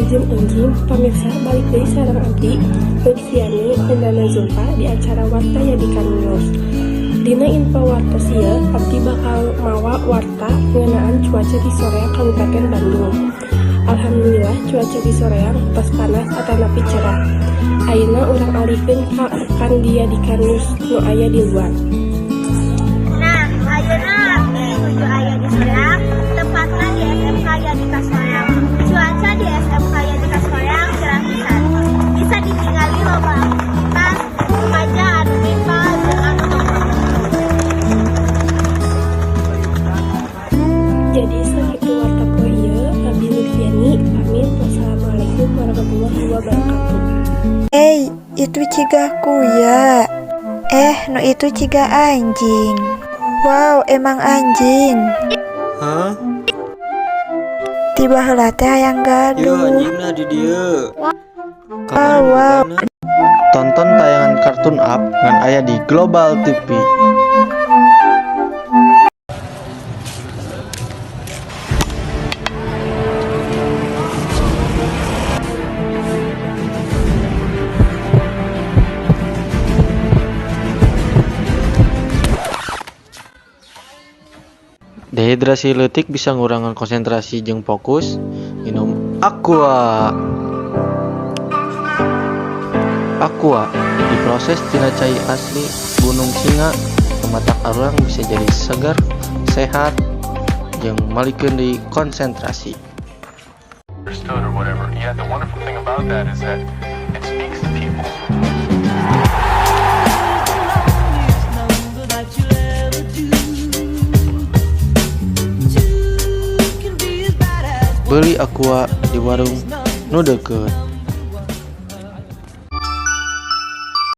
Wilujeng enjing, pamirsa, balik deui sareng abdi Lutfiani Indana Zulfa di acara Warta Yadika News. Dina info wartos ieu, abdi bakal mawa warta ngeunaan cuaca di Soreang, Kabupaten Bandung. Alhamdulillah, cuaca di Soreang tos panas atanapi cerah. Ayeuna urang alihkeun ka rekan di Yadika News nu aya di luar. Nah, ayeuna abdi nuju aya di Soreang, tepatna di SMK Yadika Soreang. Cuaca di SMK Yadika Soreang cerah pisan. Bisa ditingali loba aktivitas remaja anu MIPA jeung anu nongkrong. Jadi sakitu warta poe ieu, abdi Lutfiani pamit. Wassalamualaikum warahmatullahi wabarakatuh. Hey, itu ciga kuya. Eh, nu itu ciga anjing. Wow, emang anjing. Hah? Ti baheula teh hayang Yeuh, gaduh. Anjingna di dieu. Wow, Kamana wow. bogana? Tonton tayangan Cartoon Up ngan aya di Global TV. Dehidrasi leutik bisa ngurangan konsentrasi jeung fokus. Minum Aqua. Aqua diproses tina cai asli Gunung Singa, nu matak arurang bisa jadi segar, sehat, jeung malikeun deui konsentrasi. Understood or whatever. Yet the wonderful thing about that is that it speaks to people. Beuli Aqua di warung nu deukeut.